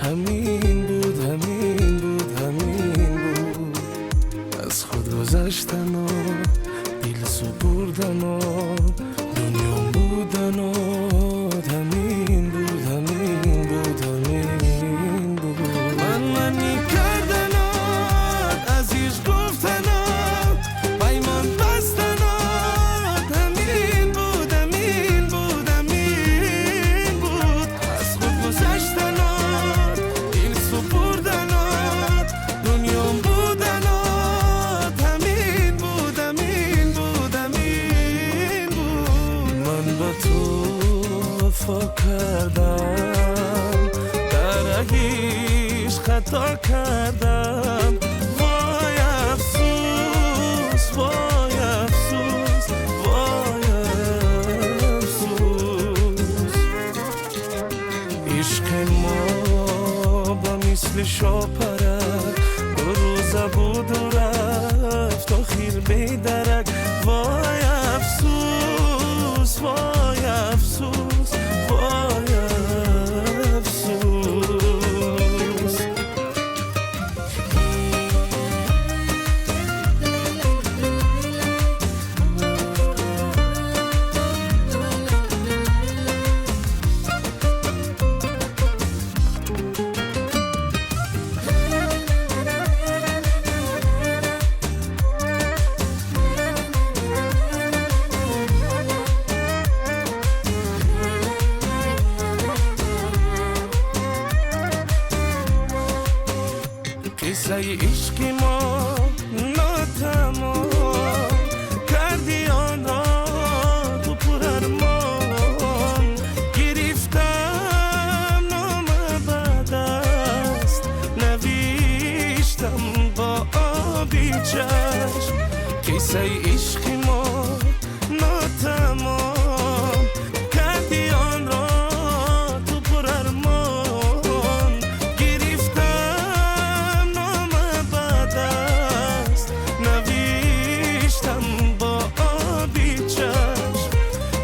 Ҳамин буд, ҳамин буд, ҳамин буд. Аз худ гузаштану дил супурдану дунё будану ҳамин буд, ҳамин буд, ҳамин буд. Ман манӣ кардану аз ишқ гуфтану паймон бастану ҳамин буд, ҳамин буд, ҳамин буд. Аз худ гузаштану дил супурдану дунё будану ҳамин буд, ҳамин буд, ҳамин буд. Ман ба ту вафо кардам, дар ишқ хато кардам. Вой афсӯс, вой афсӯс, вой афсӯс. Ишқи мо ба мисли шопарак ду рӯза буду рафт, охир бедарак. Вой афсӯс, вой афсӯс, вой афсӯс. Қиссаи ишқи мо нотамом кардӣ, онро ту пурармон. Гирифтам нома ба даст, навиштам бо оби чашм. Қиссаи ишқи мо нотамом кардӣ, онро ту пурармон. Гирифтам нома ба даст, навиштам бо оби чашм.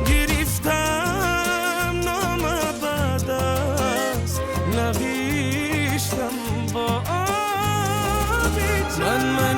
Гирифтам нома ба даст, навиштам бо оби чашм. Ман